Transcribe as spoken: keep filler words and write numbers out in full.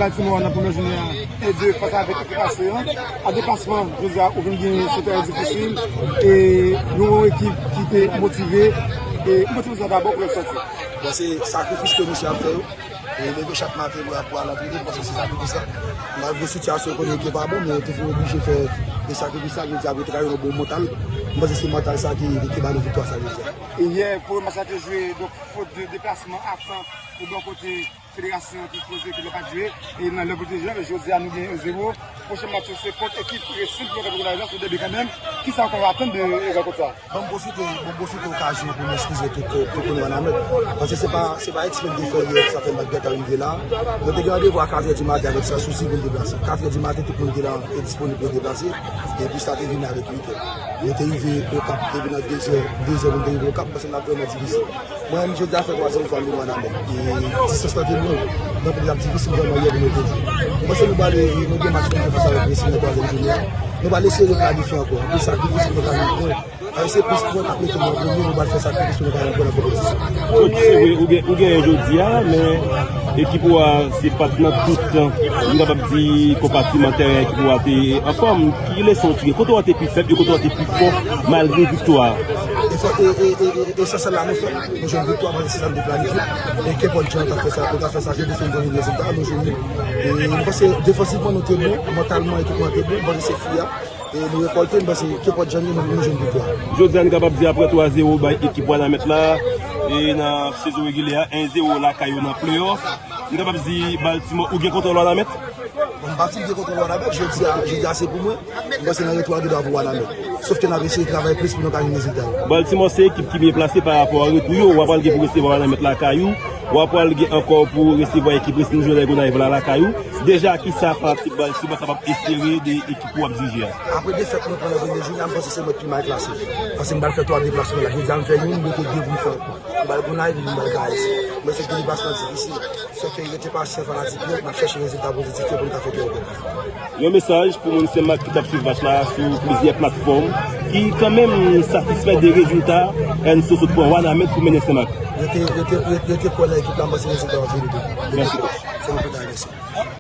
Baltimore nan premyè jounen an, e de fas avèk ekip Asean. A deplasman, jodi a, ou vin gen se tè difisil, e nou yon ekip ki te motive, e motivasyon dabò pou lòt sòti. Bon, se sakrifis ke mesye ap fè yo. E leve chak maten pou, pou al antrene, paske se sakrifis la. Malgre sitiyasyon ekonomik yo pa bon, men yo toujou oblije fè de sakrifis la, jodi a, pou travay yon bon mantal. Mwen panse se mantal sa ki, ki ba nou viktwa sa jodi a. E yè, premye match la te jwe, donk, fot de deplasman a tan pou bò kote federasyon ki koze ke yo pa t jwe, e nan lè pou te jwe, men jodi a nou gen en zéro. Pwochen match yo se kont ekip Resil ki nan Kapital Ayisyen, se dèbi kanmenm. Kisa w ka atann de rankont sa? Ban m pwofite, ban m pwofite okazyon pou m eskize tout, tout, tout moun Wanament. Paske se pa, se pa eksprè m te fè yè, sa fè m pa t gentan rive la. Mwen te gen randevou a katrè di maten avèk Sans Souci pou m deplase. Katrè di maten, tout moun te la e disponib pou deplase. Epi sa te vini avèk uit è. Mwen te rive Okap, epi nan dezè, dezè mwen te rive Okap, paske l ap vrèman difisil. Mwen menm, jodi a fè twazyèm fwa m vin Wanament. E distans lan te long. Donk, li t ap difisil vrèman yè pou nou te jwe. Mwen panse nou prale, nou gen match pou nou fè fas avèk Resil nan twazyèm jounen an. Nou pral eseye replanifye ankò. Anpil sakrifis pou nou ka jwenn pwen. Paske se plis pwen k ap mete nou an premye, nou pral fè sakrifis pou nou ka jwenn pwen nan konpetisyon. Coach, se vre, ou gen, ou genyen jodi a, men ekip ou a, se pa t nan tout, nou kapab di, konpatiman tèren ekip ou a te anfòm. Ki leson ou tire? Kote w a te pi fèb e kote w a te pi fò, malgre viktwa a? E fò, e, e, e, e, esansyèl la, nou fè, nou jwenn viktwa, paske se sa nou te planifye. E kenpòt jan nou ta fè sa, nou ta fè sa, ke nou jwenn rezilta, nou jwenn li. E m panse defansivman nou te bon, mantalman ekip mwen te bon, m panse se fi a. E nou rekòlte, m panse kenpòt jan nou, nou jwenn viktwa. Jodi a, nou kapab di aprè twa zewo bay ekip Wanament la, e nan sezon regilyè a, en zewo lakay yo nan pleyòf. Nou kapab di Baltimore, ou gen kontwòl Wanament? Bon, m pa di m gen kontwòl Wanament, jodi a, jodi a se pou mwen. M panse nan retou a gen dwa pou Wanament. Sòf ke n ap eseye travay plis pou nou ka jwenn rezilta yo. Baltimore se ekip ki byen plase pa rapò a retou yo. W a pral gen pou resevwa Wanament lakay ou. W a pral gen ankò pou resevwa ekip Racing Joliet Gonayiv la lakay ou. Deja, kisa fanatik Baltimore kapab espere de ekip ou ap dirije a? Apre defèt nou pran nan premye jounen an, m panse se mwen ki pi mal klase. Paske m pral fè twa deplasman la. Jodi a, m fè youn, m rete de pou m fè ankò. M pral Gonayiv, m pral Kayes. Mwen se ke deplasman difisil. Sòf ke rete pasyan fanatik yo, n ap chèche rezilta pozitif yo pou n ka fè kè yo kontan. Yon mesaj pou moun Senmak ki t ap swiv match la sou plizyè platfòm, ki kanmenm satisfè de rezilta Ernso sot pran Wanament pou mennen Senmak. Rete, rete, rete, rete kwè nan ekip la, m panse rezilta w ap vini tou. Mèsi. Se yon kontan, mèsi.